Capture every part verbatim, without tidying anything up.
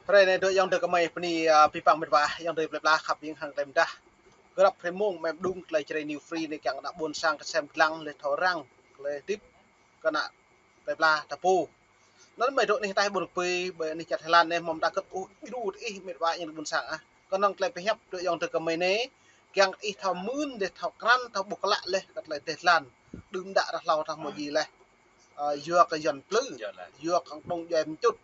Hrơi anai dŏ ayŏng adơi kơmơi bơni, a, pơpă mĕt wa, ayŏng adơi plơi pla khăp hiam hăng tơlơi mơdah. Grăp hrơi mông mơ̆ng mơđung tơlơi Jrai New Free anai kiăng kơ ană ƀôn sang kơsem lăng lĕ thâo răng, tơlơi hơdip kơ ană plơi pla ta pô. Anŭn mơi dŏ anih ataih ƀôn kơpui, ƀơi anih čar Thái Lan anai, mơ̆ng ta kơt ôh, ih dŏ tơ ih mĕt wa ayŏng adơi ƀôn sang ah. Kơnơ̆ng tơlơi pơhiăp dŏ ayŏng adơi kơmơi anai, kiăng kơ ih thâo mưn, lĕ thâo krăn, thâo ƀuh klă lĕ kơ tơlơi teh tlan. Đưm đă ră hlâo ta hmâo djơ̆ lĕ. Ơ, yua kơ Yuan plư, yua kơ Trung djuai mčŭt.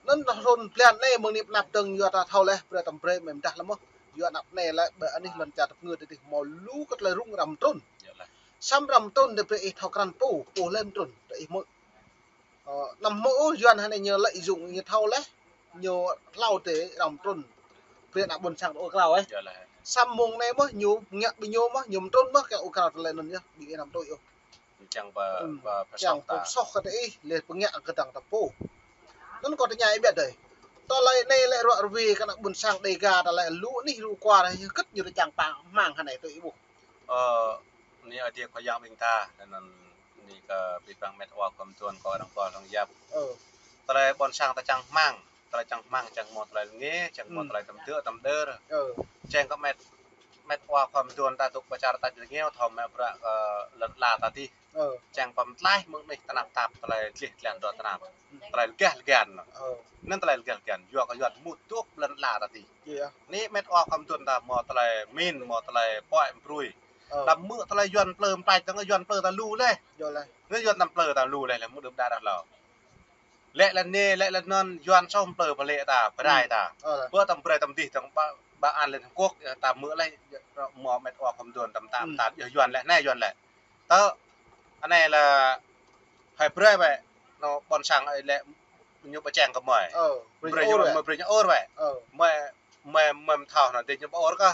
Anŭn ta hrŏm blan anai mơ̆ng anai pơ anăp tơ̆ng yua ta thâo lĕ, brơi tơm brơi mơi mơdah lăm mơ̆. Yua anăp anai lĕ, ƀơi anih lŏn čar tơpơngư tơdih hmâo lu kơ tơlơi rŭng răng mtrŭn. Samơ̆ răng mtrŭn tơdih brơi ih thâo krăn pô, pô lĕ mtrŭn, tơ ih mơ̆. Ơ, anăm hmâo ôh Yuan hơnai ñu lợi dụng, ñu thâo lĕ, ñu hlâo tơ răng mtrŭn. Brơi ană ƀôn sang ta ur krao, ơ. Samơ̆ mơ̆ng anai mơ̆, ñu ngă ƀing ñu mơ̆, ñu mtrŭn mơ̆, kiăng ur krao tơlơi anŭn yơh, ƀing ih anăm tui ôh. Kiăng pơ, pơ, pơsoh ta. Pơsoh kơ tơ ih, lĕ pơngă kơdơ̆ng ta pô. Anŭn kâo tơña ih biă đơi. Tơlơi anai lĕ ruă rơwe kơ ană ƀôn sang Dêga ta lĕ lu anih lu kua anai, kơt ñu tơčang pă hmang hơnai tơ ih ƀuh. Ơ, anai Ơi Adai Khua Yang ƀing ta, anŭn anai kơ abih bang mĕt wa khua mduôn kơ arăng pô arăng yap. Tơlơi ƀôn sang ta čang hmang, tơlơi čang hmang, čang hmâo tơlơi rơngiă, čang hmâo tơlơi tơm dơ̆, tơm đơr. Čang kơ mĕt, mĕt wa khua mduôn ta dŏ pơ čar tač rơngiao, thâo mă bruă kơ lŏn ala ta tih. Čang pơm tlaih mơ̆ng anih tơnap tap tơlơi tlih tlan dŏ tơnap. Tơlơi lơgeh lơgan. Anŭn tơlơi lơgeh lơgan. Yua kơ Yuan mŭt dŏ lŏn ala ta tih. Anai mĕt wa khua mduôn ta hmâo tơlơi min, hmâo tơlơi pơhiăp brơi. Đăm hmư̆ tơlơi Yuan plư mtač, tơ̆ng Yuan plư ta lu lĕ. Anai Yuan tơm plư ta lu lĕ, lĕ mŭt đưm đă ră hlâo. Lĕ lăn anai, lĕ lăn anŭn, Yuan soh plư pơlĕ ta, pơrai ta. Pơ tơm brơi tơm dih, tơ̆ng ba, ba an Liên Hợp Quốc, ta hmư̆ lĕ, hmâo mĕt wa khua mduôn tơm tam, tam, yơh Yuan lĕ, anai Yuan lĕ. Tơ, anai lĕ, hơi brơi bĕ, anŏ ƀôn sang ơi lĕ, ñu ƀu čang kơ mơi. Brơi ñu, mơi brơi ñu ur bĕ. Mơi, mơi, mơi mơ̆ thâo anŭn, tơ ñu ƀu ur kơ.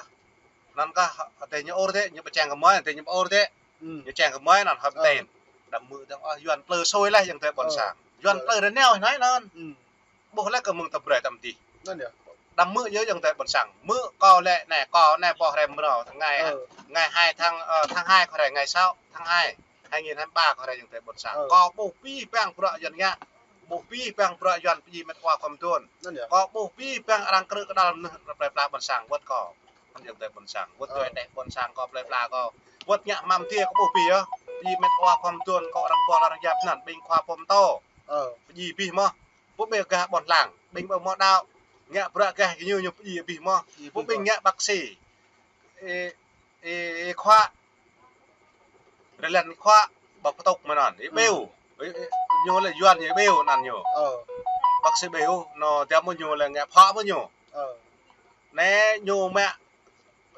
Anŭn kơ, tơ ñu ur tơ, ñu ƀu čang kơ mơi, tơ ñu ƀu ur tơ. Ñu čang kơ mơi anŭn hơm ten. Đăm hmư̆ tơ̆ng, ơ, Yuan plư sui lĕ ayŏng adơi ƀôn sang. Yuan plư rơngiao hơnai anŭn. Ƀuh lĕ kơ mơ̆ng tơm brơi tơm dih. Đăm hmư̆ yơh ayŏng adơi ƀôn sang. Hmư̆ kâo lĕ anai, kâo anai pô hrăm mrâo. Ngày, ngày hai tháng, ơ, tháng hai kơ hrơi, ngày sáu tháng hai, hai nghìn hai mươi ba kơ hrơi ayŏng adơi ƀôn sang. Kâo ƀuh abih bang bruă Yuan ngă. Ƀuh abih bang bruă Yuan pơdjai mĕt wa khua mduôn. Kâo ƀuh abih bang arăng krư̆ kơđăl mơnuih plơi pla ƀôn sang wơ̆t kâo. Ayŏng adơi ƀôn sang. Wơ̆t djuai ƀôn sang kâo plơi pla kâo. Wơ̆t ngă mă mơdê kâo ƀuh abih yơh. Pơdjai mĕt wa khua mduôn kơ arăng pô arăng yap anŭn, ƀing khua pơm tô. Pơdjai abih mơ̆. Ƀu ƀing gah ƀôn lan, ƀing ƀu hmâo đaŏ. Ngă bruă gah gơñu ñu pơdjai abih mơ̆. Ƀu ƀing ngă bác sĩ. Ê, ê, ê khua. Rơlen khua, ƀu pơtŭk mơ̆n anŭn. Ê ƀiu. Ê, ê, ñu lĕ Yuan ñu ƀiu anŭn ñu. Bác sĩ ƀiu, anŏ tiăm mơ̆ ñu lĕ ngă phă mơ̆ ñu. Anai ñu mă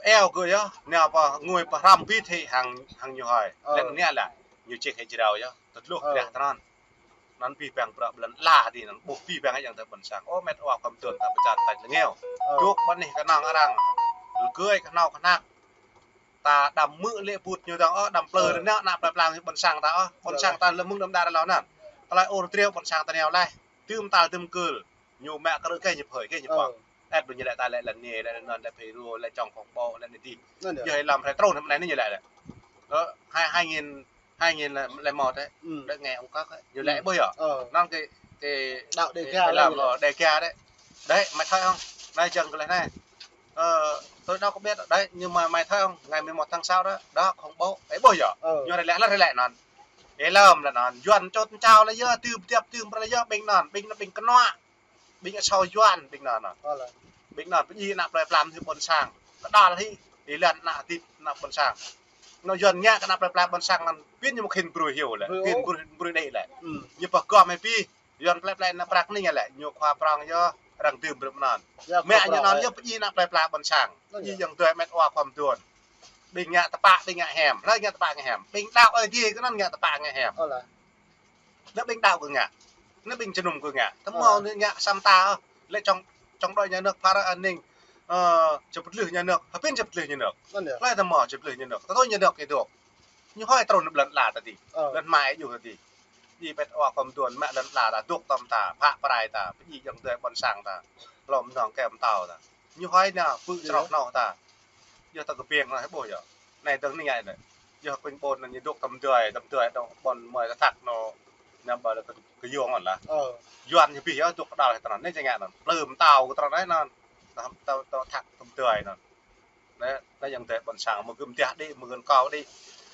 eo kơ yơh, anai pơ ngui pơhrăm bit hĭ hăng, hăng ñu hơi. Lĕ anai lĕ, ñu čih hĭ jrao yơh, tơdluh kreh tơnăn. Anŭn abih bang bruă ƀơi lŏn ala tih anŭn, ƀuh abih bang ayŏng adơi ƀôn sang. Ơ, mĕt wa khua mduôn ta pơ čar tač rơngiao. Dŏ ƀơi anih kơnơ̆ng arăng. Rơgơi kơhnâo kơhnăk. Ta đăm hmư̆ lĕ bŭt ñu tơ̆ng, ơ, đăm plư rơngiao ană plơi pla ƀôn sang ta, ơ. Ƀôn sang ta lơ̆m mơ̆ng đưm đă ră hlâo anŭn. Tơlơi ur triu ƀôn sang ta nao lĕ. Tơm tal tơm kơl. Ñu mă krư̆ kơ ñu phơi kơ ñu pơ̆ng. Ĕp ñu lĕ ta lĕ lăn anai, lĕ lăn anŭn, lĕ Peru, lĕ čŏng phŏng ƀô̆, lĕ anai tih. Yơh lăm hrơi trŭn anai ñu lĕ lĕ. Ơ, hai, hai nghìn, hai nghìn lẻ một đấy. Đấy, nghe ông các ấy, ñu lĕ ƀuh yơh. Anŭn kơ, kơ đaŏ Dêga, lăm lĕ Dêga đấy. Đấy, mày thấy không? Anai jăng kơ lĕ anai. Ờ, tôi đâu có biết đấy, nhưng mà mày thấy không? Ngày mười một tháng sáu đó, đó, khủng bố. Ê ƀuh yơh. Ñu lĕ lĕ lĕ anŭn. Ê lăm lĕ anŭn. Yuan čôt čao lĕ yơh, tơm tiap tơm brơi lĕ yơh, ƀing anŭn, ƀing anŭn, ƀing kơnuă. Ƀing asâo Yuan, ƀing anŭn. Ƀing anŭn, pơdjai ană plơi pla mơnuih ƀôn sang. Kơđăl hĭ, ih lăng ană hơdip ană ƀôn sang. Anŏ Yuan ngă kơ ană plơi pla ƀôn sang anŭn, pin ñu mơ̆ khĭn brơi hyu lĕ. Pin brơi, brơi đĕ lĕ. Ñu pơgŏm hĭ pih. Yuan plĕ plĕ ană prăk anai lĕ, ñu khua prŏng yơh, arăng dưm brơi mơ̆n anŭn. Mă ñu anŭn yơh pơdjai ană plơi pla ƀôn sang. Pơdjai ayŏng adơi mĕt wa khua mduôn. Ƀing ngă tơpă, ƀing ngă hiam. Hlơi ngă tơpă ngă hiam. Ƀing đaŏ Ơi Adai kơ anŭn ngă tơpă ngă hiam. Anai ƀing đaŏ kơ ngă. Anai ƀing jơnum kơ ngă. Tơma anai ngă samơ̆ ta, ơ. Lĕ čŏng, čŏng đuaĭ nhà nước phá rối an ninh, ơ, čơpơtlưh nhà nước. Hơpin čơpơtlưh nhà nước. Hlơi tơma čơpơtlưh nhà nước. Tơtui nhà nước kơ dŏ. Ñu hơi trŭn ƀơi lŏn ala ta tih. Lŏn hmai ñu ta tih. Pơdjai mĕt wa khua mduôn mă lŏn ala ta dŏ tơm ta, phă pơrai ta, pơdjai ayŏng adơi ƀôn sang ta. Lŏm nong kem tao ta. Ñu hơi anai pư̆ čroh nao ta. Yơh ta kơpiêng anai ƀuh yơh. Anai tơ̆ng anai ngă anai. Yơh ping ƀôn anai ñu dŏ tơm dơi, tơm dơi dŏ ƀôn mơi ta thăk anŏ. Năm ba lĕ kơ, kơ yŏng anŭn lah. Ơ. Yuan ñu ƀing yơh dŏ kơđal hĭ tơnăn. Anai čang ngă anŭn. Plư mơtao kơ tơnăn anai anŭn. Tơm, tơm, tơm thak tơm dơi anŭn. Anai, anai ayŏng adơi ƀôn sang mơ̆ gơ̆ mơtiah đĭ, mơ̆ gơ̆ kâo đĭ.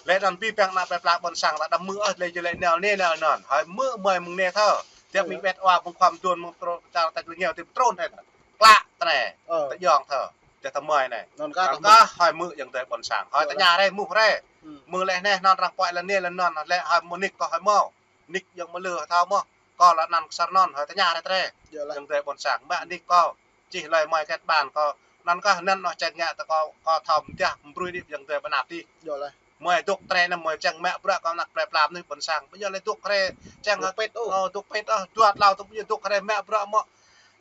Lĕ anŭn ƀing ƀing ană plơi pla ƀôn sang ta đăm hmư̆ ôh, lĕ jơlĕ neo, neo, neo anŭn. Hơi hmư̆ mơi mơ̆ng anai thơ. Tiăp ƀing ƀĕt wa mơ̆ng khua mơduôn mơ̆ng trô, čar tač lĕ neo, tiăp trôn hơi anŭn. Klă tơnai. Ơ. Tơjŏng thơ. Tiăp tơmơi anai. Anŭn kah, anŭn kah hơi hmư̆ ayŏng adơi ƀôn sang. Hơi tơña rai, mŭh rai. Mơ̆ng lĕ anai anŭn arăng puai lĕ anai lĕ anŭn, lĕ hơi mơ̆ nik kâo hơi hmâo. Nik ayŏng mơlư thâo mơ̆. Kâo lĕ anăn kơsăr anŭn, hơi tơña rai tơrai. Ayŏng adơi ƀôn sang. Mă nik kâo. Čih lơi mơi kĕt ƀan kâo. Anăn kah anăn ôh čang ngă tơ kâo, kâo thâo mơtiah mơbrui đĭ ayŏng adơi ƀơnap tih. Mơi dŏ tơrai anŭn mơi čang mă bruă kơ ană plơi pla mơnuih ƀôn sang. Ƀu djơ̆ lĕ dŏ tơrai čang dŏ pĕt ôh. Ơ, dŏ pĕt ôh. Dua tlâo tŭ ƀu djơ̆ dŏ tơrai mă bruă mơ̆.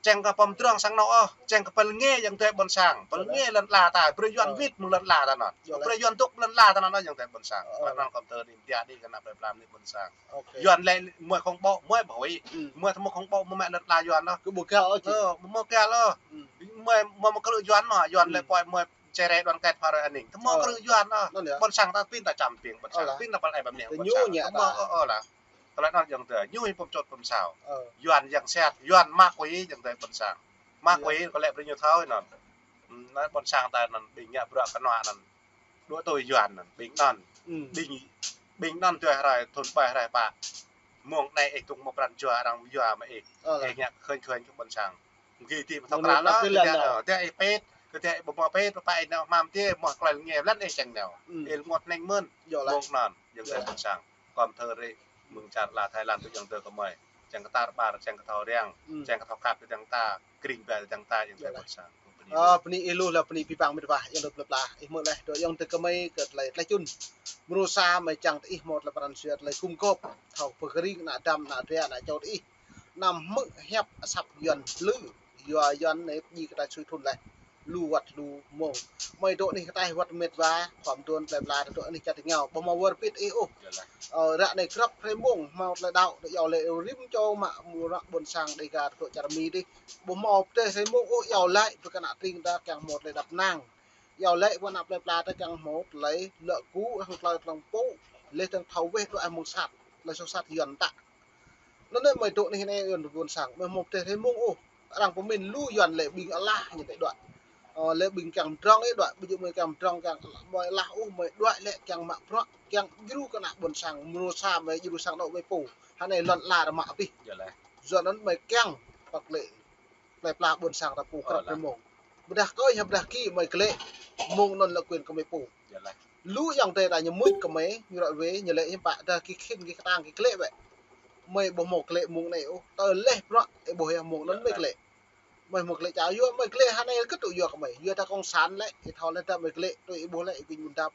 Čang kơ pơm drŏng sang anŏ ôh. Čang kơ pơlngê ayŏng adơi ƀôn sang. Pơlngê lŏn ala ta. Brơi Yuan wĭt mơ̆ng lŏn ala ta anŭn. Brơi Yuan dŏ lŏn ala ta anŭn ayŏng adơi ƀôn sang. Anŭn kâo tơri mơtiah đĭ kơ ană plơi pla mơnuih ƀôn sang. Yuan lĕ mơi khŏng ƀô̆, mơi ƀu huĭ. Mơi tơmơi khŏng ƀô̆ mơi mă lŏn ala Yuan ôh. Kơ ƀu găl ôh či. Ơ, mơi găl ôh. Mơi, mơi mă krư̆ Yuan mơ̆, Yuan lĕ puai mơi čơrai đoàn kết phara aning. Tơmơi krư̆ Yuan ôh. Ƀôn sang ta pin ta čăm ping ƀôn sang. Pin ta pơl ai ƀăm neh ƀôn sang. Tơmơi ôh, ôh lah. Tơlơi anŭn ayŏng adơi, ñu pơm čot pơm sao. Yuan yang siat, Yuan ma quỷ ayŏng adơi ƀôn sang. Ma quỷ kơ lĕ brơi ñu thâo anŭn. Anai ƀôn sang ta anŭn ƀing ngă bruă kơnua anŭn. Dua tui Yuan anŭn, ƀing anŭn. Ƀing, ƀing anŭn tui hrơi, thun ƀai hrơi pă. Mơ̆ng anai ih tŭng mơ̆ pran jua arăng yua mă ih. Ih ngă khơi khơi kơ ƀôn sang. Gih ti pơtŏk kral lă, kơ tiăp, ơ, tiăp ih pĕt, kơ tiăp ih ƀu hmâo pĕt, pơpă ih nao hmam tiăp, hmâo klai lĕ ngă lăn ih čang nao. Ih lơngot hneng mơ̆n, mơ̆ng anŭn, ayŏng adơi ƀôn sang. Kâo thơ rai, mơ̆ng čar ala Thái Lan tui ayŏng adơi kơ mơi. Čang kơ tar ƀar, čang kơ thâo riăng, čang kơ thâo khăp tui ayŏng ta, kring ƀai tui ayŏng ta, ayŏng adơi ƀôn sang. Ơ, bơni ih lu lah bơni pi păng mĕt wa, ayŏng adơi plơi pla. Ih hmư̆ laih, tui ayŏng adơi kơ mơi kơ tơlơi, tơlơi čun. Mrô sa mơi čang tơ ih hmâo tơlơi pran jua tơlơi gum gôp, thâo pơkơring ană dăm, ană dra, ană čô tơ ih. Anăm hmư̆ hiăp asăp Yuan plư, yua Yuan anai pơjing kơ ta sui thun laih. Lu wăt lu mông. Mơi dŏ anih kơ ta wăt mĕt wa, khua mơduôn plơi pla dŏ anih čar tingao. Ƀu hmâo wơr bĭt ih ôh. Ơ, ră anai krăp hrơi mông, hmâo tơlơi đaŏ, dŏ yua lĕ rĭm čô mă mơ̆ ană ƀôn sang Đêga dŏ čar Mi dih. Ƀu hmâo pơdơi hrơi mông ôh, yua lĕ, ƀơi kơ ană tring ta kiăng hmâo tơlơi đăp năng. Yua lĕ, ƀơi ană plơi pla ta kiăng hmâo tơlơi lăk gŭ, hăng tơlơi tơlơi pô, leh tơng thâo weh dŏ ai mơ̆ng sat, tơlơi soh sat Yuan ta. Anŭn anai mơi dŏ anih anai Yuan ƀôn sang, mơi hmâo pơdơi hrơi mông ôh. Arăng pơmĭn lu Yuan lĕ ƀing alah ñu tơ đuaĭ. Ơ, lĕ ƀing kiăng pơdrŏng ih đuaĭ, ƀu djơ̆ mơi kiăng pơdrŏng kiăng mơi alah ôh, mơi đuaĭ lĕ kiăng mă bruă, kiăng djru kơ ană ƀôn sang, mrô sa mơi djru sang anŏ mơi pô. Hơnai lŏn ala rơmă abih. Yua anŭn mơi kiăng pơk lĕ plơi pla ƀôn sang ta pô krăp hrơi mông. Ƀôdah kơ ih, ƀôdah ki mơi klĕ, mông anŭn lĕ quyền kơ mơi pô. Lu ayŏng adơi ta ñu mŭt kơ mơi, ñu ră ruai, ñu lĕ hiư̆m pă, dah ki khĭn, ki kơtang, ki klĕ wĕ. Mơi ƀu hmâo klĕ mông anai ôh, tơleh bruă, ih ƀuh yơh mông anŭn mơi klĕ. Mơi hmâo klĕ čar yua, mơi klĕ hơnai kơ tŭ yua kơ mơi. Yua ta cộng sản lĕ, ih thâo lĕ ta mơi klĕ, tui ih ƀuh lĕ, ih ƀing ƀun dăp.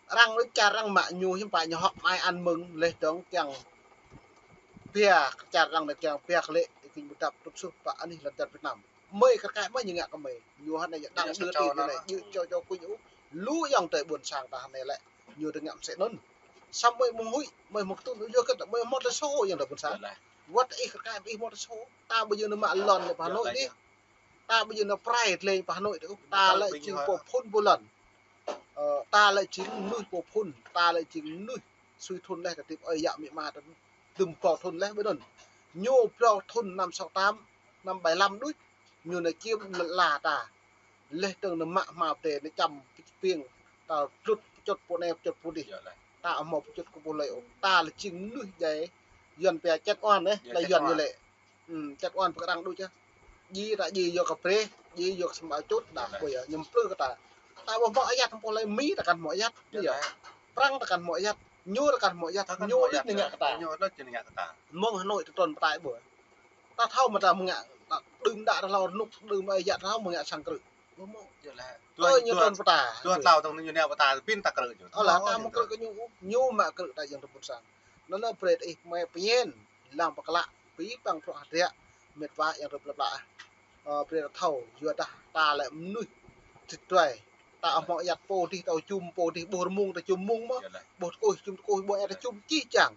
Arăng lĕ čar arăng mă ñu hiư̆m pă ñu hŏk mai ăn mơ̆ng leh dơ̆ng kiăng pia čar arăng lĕ kiăng pia klĕ ih ƀing ƀu dăp tŭt suh pă anih lŏn čar Việt Nam. Mơi kơ kaĭ mơi ñu ngă kơ mơi. Ñu hơnai ñu đang dư ti ñu anai, ñu čô čô kuñ ôh. Lu ayŏng adơi ƀôn sang ta hơnai lĕ. Ñu tơ ngă mơsĕ anŭn. Samơ̆ mơi mơ̆ng huĭ, mơi mơ̆ng tŭn, yua kơ mơi hmâo tơlơi soh ayŏng adơi ƀôn sang. Wăt ih kơ kaĭ ih hmâo tơlơi soh. Ta ƀu djơ̆ nao mă lŏn pơ Hà Nội dih. Ta ƀu djơ̆ nao prai tlĕng pơ Hà Nội dih. Ta lĕ jing pô phŭn pô lŏn. Ơ, ta lĕ jing mơnuih pô phŭn, ta lĕ jing mơnuih sui thun leh kơ tĭp ơi yă mĭ ma ta dŭm pô thun leh ƀơi anŭn. Ñu pô thun năm sáu tám, năm bảy lăm đôč, ñu nao čiêm lŏn ala ta. Leh dơ̆ng nao mă hmao pơdai nao čăm ping, ta pơčŭt, pơčŭt pô anai, pơčŭt pô dih. Ta hmâo pơčŭt kơ pô hlơi ôh. Ta lĕ jing mơnuih djai, Yuan pia čĕt oan, ơ, tơlơi Yuan ñu lĕ. Ơ, čĕt oan pơkơdăng đôč yơh. Djai ta djai yua kơ brơi, djai yua kơ sơmao čŭt, đah ƀuh yơh, ñu plư kơ ta. Ta ƀu hmâo ayăt hăng pô hlơi, Mi ta kăn hmâo ayăt, yơh. Prăng ta kăn hmâo ayăt, ñu ta kăn hmâo ayăt, ñu đôč ñu ngă kơ ta. Mơ̆ng Hà Nội tơ trŭn pơ ta ƀuh. Ta thâo mơ̆ ta mơ̆ ngă, ta đưm đă ta hlâo rơnŭk, đưm ayăt ta hlâo mơ̆ ngă sang krư̆. Ƀu hmâo. Ơ, ñu trŭn pơ ta. Dua tlâo tơ̆ng ñu nao pơ ta, pin ta krư̆ ñu. Ơ, lah ta mơ̆ krư̆ kơ ñu, ñu mă krư̆ ta ayŏng adơi ƀôn sang. Anŭn lĕ brơi ih mơi pơñen. Lăng pơklă, pi păng prŏ hơdră, mĕt wa ayŏng adơi plơi pla. Ơ, brơi ta thâo, yua dah ta lĕ mơnuih, tĭt tuai. Ta hmâo ayăt pô dih, ta čum pô dih, ƀuh rơmung, ta čum mung mơ̆. Ƀuh tơkuih, čum tơkuih, ƀuh ayăt ta čum čih čang.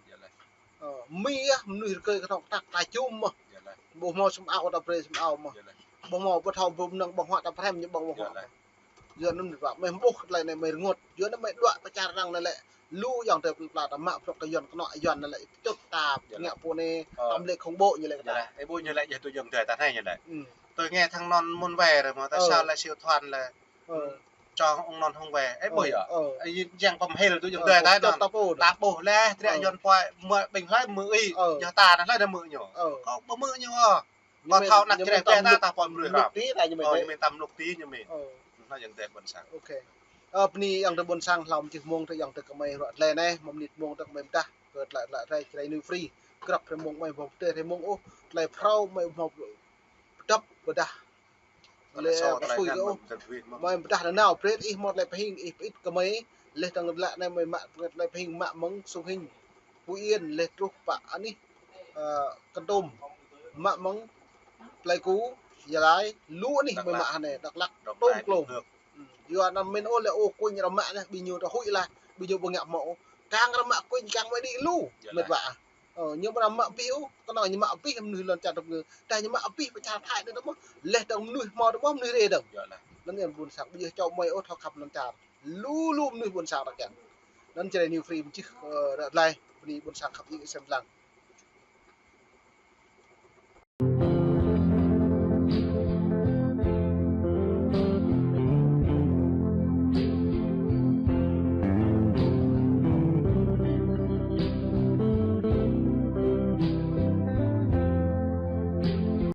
Ơ, Mi yơh, mơnuih rơkơi kơnŏk kơtak, ta čum mơ̆. Ƀu hmâo sum ao, ta brơi sum ao mơ̆. Ƀu hmâo, ƀu thâo, ƀu mơnơ̆ng, ƀơ̆ng huă, ta pơhrăm ñu ƀơ̆ng, ƀơ̆ng huă. Yua anŭn mĕt wa, mơi ƀuh tơlơi anai mơi rơngot. Yua anŭn mơi đuaĭ pơčar arăng anai lĕ lu ayŏng adơi plơi pla ta mă prŏk kơ Yuan kơnŏ Yuan anai lĕ čŭt ta ngă pô anai, tơm lĕ khŏng ƀô̆ ñu lĕ kơ ta. Ê, ƀuh ñu lĕ, yơh tui ayŏng adơi ta anai ñu lĕ. Tui nghe thăng anŭn mơ̆n wai ră mơ̆, ta sa lĕ siu thuan lĕ. Čong ung anŭn hŏng wai. Ê, ƀuh yơh. Ê, yang pơm hil tui ayŏng adơi ta anŭn. Ta ƀuh lĕ, triă Yuan pơai, mơ̆ ƀing hlơi mơ̆ ih, yơh ta anŭn hlơi anŭn mơ̆ ñu. Kâo ƀu mơ̆ ñu ôh. Kâo thâo anăp čơđai ta, ta pơm brơi hrăm. Ñu mĭn tăm lŭk ti ñu mĭn. Ơ, ñu mĭn tăm lŭk ti ñu mĭn. Anŭn ayŏng adơi ƀôn sang. Ơ, bơni ayŏng adơi ƀôn sang hlâo mơčih mông tơ ayŏng adơi kơmơi ruă tơlơi anai, mơ̆ng mơnit mông tơ kơmơi mơdah, kơ tơlơi, tơlơi rai, rai New Free. Grăp rai mông mơi ƀuh tơ rai mông ôh, tơlơi phrâo mơi ƀuh pơdăp pơdah. Lĕ pơsui kơ ôh. Mơi pơdah nanao, brơi ih mơ̆ tơlơi pơhing, ih pơit kơmơi, leh tơng lă anai mơi mă, tơlơi pơhing mă mơ̆ng Sông Hinh, Phú Yên, leh truh pă anih, ơ, Kon Tum, mă mơ̆ng Pleiku, Gia Lai, lu anih mơi mă hơnai, Dak Lak, tôm klôm. Yua anŭn mĭn ôh lĕ ôh kuñ ră mă anai, ƀing ñu tơ huĭ lah, ƀing ñu ƀu ngă hmâo ôh. Kang ră mă kuñ, kang mơi đĭ lu, mĕt wa. Ơ, ñu ƀu ră mă abih ôh, kơnơ̆ng ñu mă abih mơnuih lŏn čar tơpơngư. Tơdah ñu mă abih pơčar Thái anai tơ mơ̆, leh tơng mơnuih hmâo tơ mơ̆, mơnuih rai dơ̆ng. Anŭn yơh ƀôn sang, ƀu djơ̆ čô mơi ôh thâo khăp lŏn čar. Lu lu mơnuih ƀôn sang ta kiăng. Anŭn Jrai New Free mơčih, ơ, ră tơlơi, bơni ƀôn sang khăp jing sem lăng.